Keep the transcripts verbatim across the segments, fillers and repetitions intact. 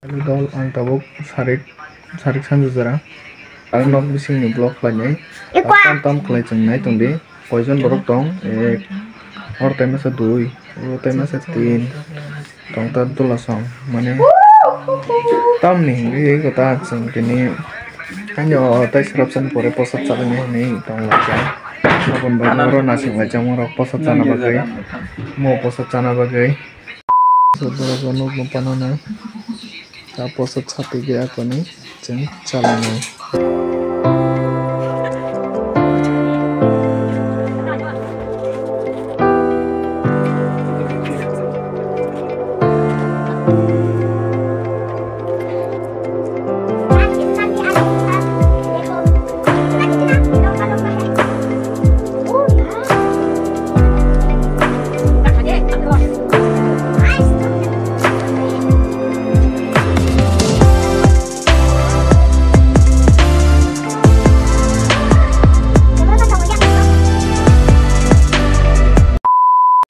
Dol ang tabuk sarik, sarik sanjajara. Ang nok bisingni vlog khlainai. Tam tam khlai chwng nai tongdi. Koijon borok tong? Ek. Oro tai masa dui. Oro tai masa tin. Tong ta dula song. Mane tamni hingri ego ta chwng tini. Ano tai srap san pore posat chalani hwnwi tong laijak. Aboni bagwi oro nasing laijak, oro posat chana bagwi. Mo posat chana bagwi. Borok nukno panana. Ta poso chati ge akoni chwng chalanai.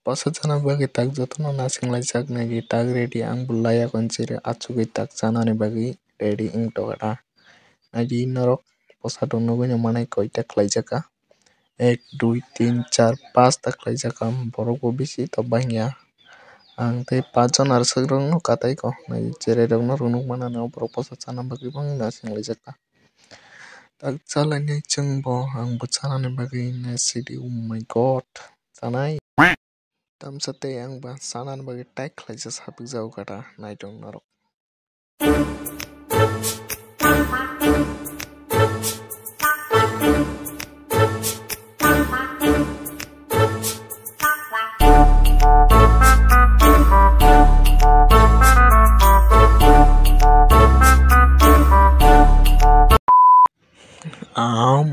Posa chana bagwi tak jotono nasing laijak, nai di tak ready, ang bo laiya kon chiri achugwi tak chanani bagwi ready wng tongkha ta. Nai di norok posa rok nugwi no manai koita khlaijak kha. Ek, dui, tin, char, pasta khlaijak kha, borok bo bisi to bangya. Ang tei pachjon aro swk rok no katai ko, nai di cherai rok no rwnuk manani o borok posa chana bagwi bangwi nasing laijak kha. Tak chalainai chwng bo, ang bo chanani bagwi nasidi, oh my God, chanai. Tamsa tei ang ba chanani bagwi tai khlaijak sapikjago kha ta, naitong norok. Am,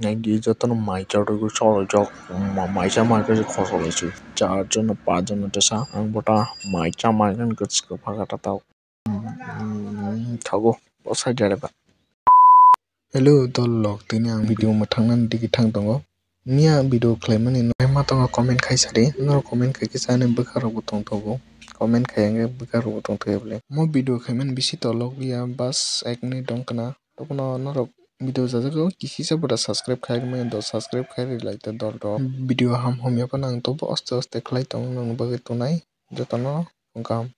nai di jotono mai chorwi chorwi jok, ma-, mai cha mai khe khosol se char jono pach jono tesa ang bota mai cha mai khe kwchwk pha kha ta tao. Mm, thago, o side jare ba. Hello, dol lok, tini ang video mwthang nani digi thang tongo. Miya video khlaimani no ma tongo comment khai sadi. Norok comment khai kisa ani bwkha rok bo tong thogo. Comment khai ang bwkha rok bo tong thogo bole. Mo video khaimani bisi tolok ya, bas ek minute dong kana. Tokono norok video jajago kisi sa bwta subscribe khai mani do, subscribe khai ri lai ta dol rok. Video ham hom ya phano ang tobo aste aste khlai tong nang bagwi tonai jotono kaham.